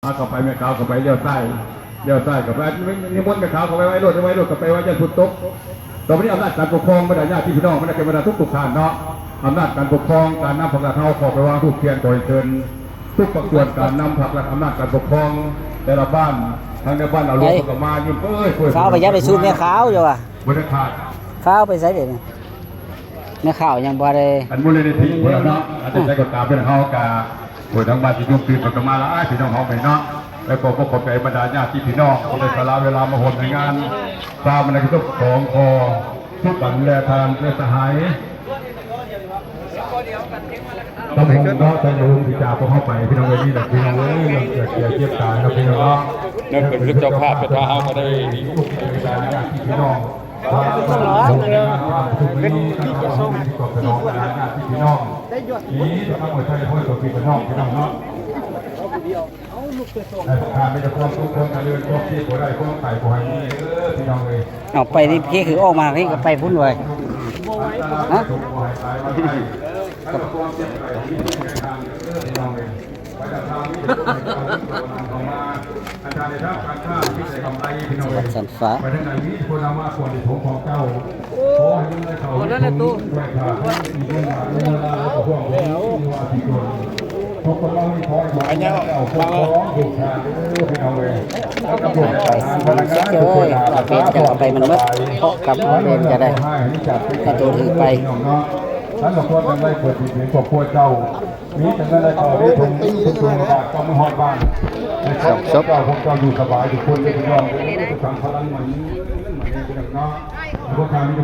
ເຂົ້າໄປ ແມ່ຂາວເຂົ້າໄປ ລ້ຽວຊ້າຍ ລ້ຽວຊ້າຍເຂົ້າໄປ ນິມົນແມ່ຂາວເຂົ້າໄປໄວ້ໂລດ ໄວ້ໂລດ ເຂົ້າໄປໄວ້ ຢ້ານຝົນຕົກ. ຕໍ່ໄປນີ້ອຳນາດການປົກຄອງ ບັນດາຍາດຕິພີ່ນ້ອງ ບັນດາເທວະດາທຸກໆທ່ານເນາະ ອຳນາດການປົກຄອງ ການນຳພັກລັດເຮົາເຂົ້າໄປວາງທູບທຽນ ຂໍເຊີນທຸກພາກສ່ວນການນຳພັກລັດ ອຳນາດການປົກຄອງແຕ່ລະບ້ານ ທັງໃນບ້ານເອົາຫຼວງ ເພິ່ນກໍມາ ຍິ້ມເອີຍ ຟ້າວໄປ ຢ່າໄປສູ່ແມ່ຂາວຢູ່ວ່າ ບໍ່ໄດ້ຂາດ ຟ້າວໄປໃສເດນີ້ ແມ່ຂາວຍັງບໍ່ໄດ້ ອັນມູນນິທິເພິ່ນເນາະ ອາດຈະໃຊ້ກໍຕາມເພິ່ນ ເຮົາກະ ໂອ້ຍ ທາງບ້ານທີ່ຍົກຂຶ້ນເພິ່ນກໍມາຫຼາຍ ພີ່ນ້ອງເຮົາໄປເນາະ ແລ້ວກໍຂໍຂອບໃຈບັນດາຍາດຕິພີ່ນ້ອງທີ່ໄດ້ສະຫຼະເວລາມາຮ່ວມໃນງານຊາປະນະກິດສົບຂອງພໍ່ສຸບັນ ແລະ ທ່ານ ແລະ ສະຫາຍ ຕຳບົງເນາະ ໄທຍະວົງທີ່ຈາກພວກເຮົາໄປ ພີ່ນ້ອງເອີຍ ນີ້ແຫຼະ ພີ່ນ້ອງເອີຍ ເລື່ອງເກີດແກ່ເຈັບຕາຍເນາະ ພີ່ນ້ອງເນາະ ແລະເພິ່ນຄືເຈົ້າພາບ ເຈົ້າພາບເປັນພາເຮົາກໍໄດ້ ພີ່ນ້ອງ ເອົາໄປນີ້ ຄືອອກມານີ້ກໍໄປພຸ້ນເວີຍ ຮະ ສະຫວັດສັນຟ້າ ໄປທາງໃດມີຄົນນຳມາຄວນທີ່ຖົງຂອງເຈົ້າ ໂອ້ ຂໍໃຫ້ເງິນໄຫຼເຂົ້າ ໂອ້ ນັ້ນແຫຼະຕູ້ ດ້ວຍການທີ່ເງິນມາເງິນມາແລ້ວກໍພວກນີ້ທີ່ວ່າທີ່ຕົນ ທຸກຄົນເຮົານີ້ຂໍໃຫ້ເຈົ້າຄຸ້ມຄອງລູກຫຼານເດີ ພີ່ນ້ອງເອີຍ ແລ້ວກໍພວກທະຫານພະນັກງານທຸກຄົນນະ ເວນຈະເອົາໄປມັນໝົດ ເພາະກັບເວນຈະໄດ້ໃຫ້ໂຕຖືໄປ ເນາະ ທ່ານກໍຄວນໄດ້ເປີດເປັນຄອບຄົວເຈົ້າ ມີແຕ່ເງິນໄຫຼເຂົ້າໄດ້ຖົງ ທຸກໆບາດກໍມາຮອດບ້ານ ໃຫ້ເຈົ້າ ເຈົ້າ ພວກເຈົ້າຢູ່ສະບາຍທຸກຄົນເດີພີ່ນ້ອງເດີ ສັງພະລັງມັນ ມັນເນາະ ແລ້ວພວກຂ້າມີແ